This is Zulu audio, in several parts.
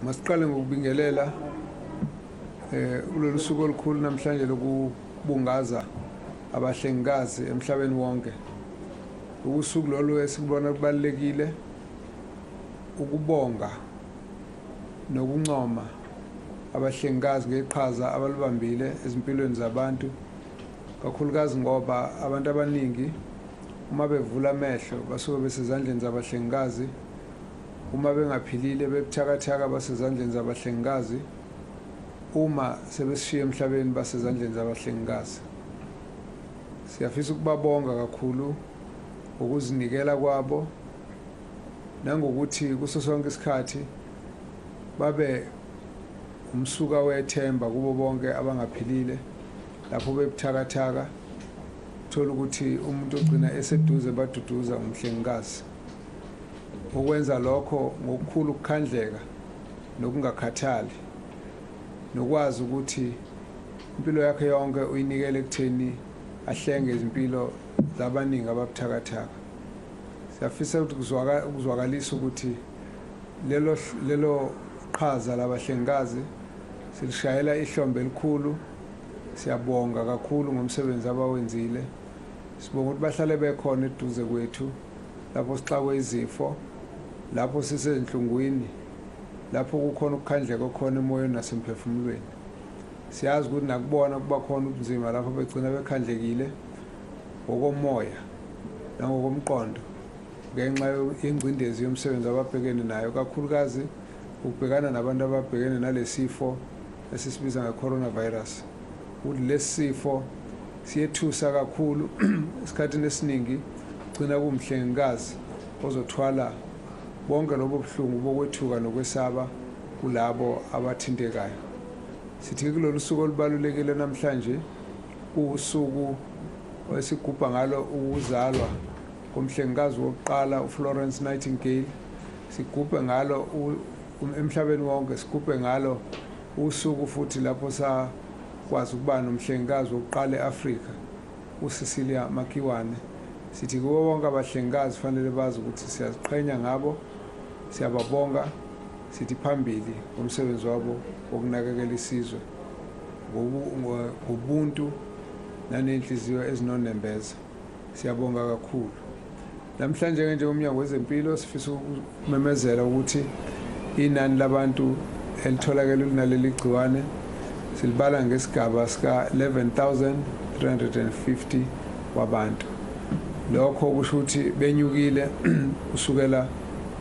Masiqale ngokubingelela kulolu suku olukhulu namhlanje lokubungaza abahlengikazi emhlabeni wonke. Usuku lolu esikubona kubalulekile ukubonga nokuncoma abahlengikazi ngeqhaza abalibambile ezimpilweni zabantu, kakhulukazi ngoba abantu abaningi uma bevula amehlo basuke besezandleni zabahlengikazi, uma bengaphilile bebuthakathaka basezandleni zabahlengikazi, uma sebesishiya emhlabeni basezandleni zabahlengikazi. Siyafisa ukubabonga kakhulu ukuzinikela kwabo nangokuthi kuso sonke isikhathi babe umsuka wethemba kubo bonke abangaphilile lapho bebuthakathaka. Thola ukuthi umuntu ogcina eseduze baduduza ngumhlengikazi. Ukwenza lokho ngokukhulu ukukhandleka nokungakhathali nokwazi ukuthi impilo yakhe yonke uyinikele ekutheni ahlenge izimpilo zabaningi ababuthakathaka. Siyafisa ukuthi ukuzwakalisa ukuthi lelo qhaza labahlengikazi silishayela ihlombe elikhulu. Siyabonga kakhulu ngomsebenzi abawenzile. Sibonga ukuthi bahlale bekhona eduze kwethu lapho sixakwe izifo, lapho sisezinhlungwini, lapho kukhona ukukhandleka okhona emoyeni nasemphefumulweni. Siyazi ukuthi nakubona kuba khona ubunzima lapho begcina bekhandlekile ngokomoya nangokomqondo ngenxa yengcindezi yomsebenzi ababhekene nayo, kakhulukazi ukubhekana nabantu ababhekene nalesifo esisibiza nge-coronavirus. Ukuthi lesi sifo siyethusa kakhulu, esikhathini esiningi gcina kuwumhlengikazi ozothwala bonke lobo buhlungu bokwethuka nokwesaba kulabo abathintekayo. Sithi kulolu suku olubalulekile namhlanje, kuwusuku esigubha ngalo ukuzalwa komhlengikazi wokuqala uFlorence Nightingale. Sigubhe ngalo emhlabeni wonke, sigubhe ngalo usuku futhi lapho sakwazi ukuba nomhlengikazi wokuqala e-Afrika uCecilia Makiwane. Sithi kubo bonke abahlengikazi fanele bazi ukuthi siyaziqhenya ngabo, siyababonga, sithi phambili ngomsebenzi wabo wokunakekela isizwe ngobuntu nanenhliziyo ezinonembeza. Siyabonga kakhulu. Namhlanje njengoMnyango Wezempilo sifisa ukumemezela ukuthi inani labantu elitholakele linaleli gciwane silibala ngesigaba sika 11,350 wabantu. Lokho kusho ukuthi benyukile kusukela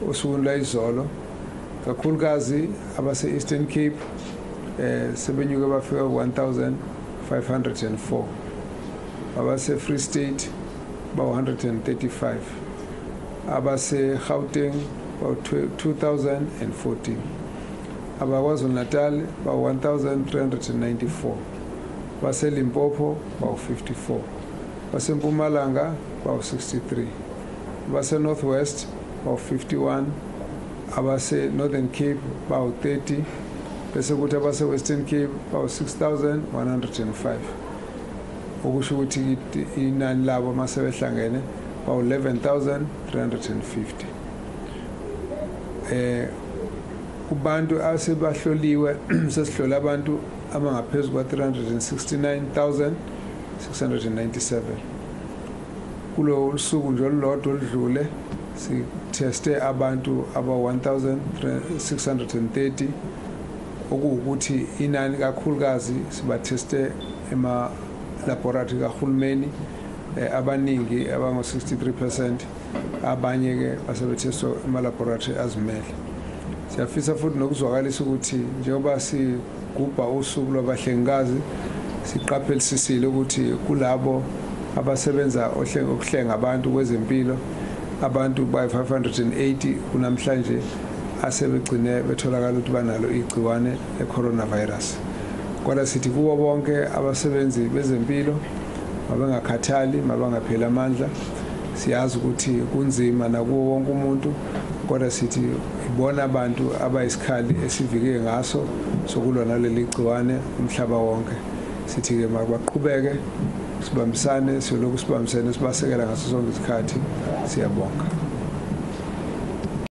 osukwini lwayizolo, kakhulukazi abase Eastern Cape sebenyuke bafika ku-1,504, abase Free State ba-135, abase Gauteng ba-2,014, abakwaZulu-Natal ba-1,394, base Limpopo ba-54, base Mpumalanga ba-63, base North West ba-51, abase Northern Cape ba-30, bese kuthi abase Western Cape ba-6,105. Okusho ukuthi inani labo masebehlangene ba-11,350. Kubantu asebahloliwe sesihlola abantu abangaphezu kwa-369,697. Kulo suku nje olulodwa oludlule sitheste abantu aba-1,630, okuwukuthi inani kakhulukazi sibatheste ema-laboratory kahulumeni, abaningi abango-63%, abanye-ke basebethestwa ema-laboratory azimele. Siyafisa futhi nokuzwakalisa ukuthi njengoba sigubha usuku lwabahlengikazi siqaphelisisile ukuthi kulabo abasebenza ukuhlenga abantu kwezempilo, abantu bayi-580 kunamhlanje asebegcine betholakala ukuthi banalo igciwane le-coronavirus. Kodwa sithi kubo bonke abasebenzi bezempilo mabengakhathali, mabangapheli amandla. Siyazi ukuthi kunzima nakuwo wonke umuntu, kodwa sithi ibona abantu abayisikhali esivike ngaso sokulwa naleli gciwane umhlaba wonke. Sithi-ke mabaqhubeke, sibambisane, siyolokhu sibambisene sibasekela ngaso sonke isikhathi. Siyabonga.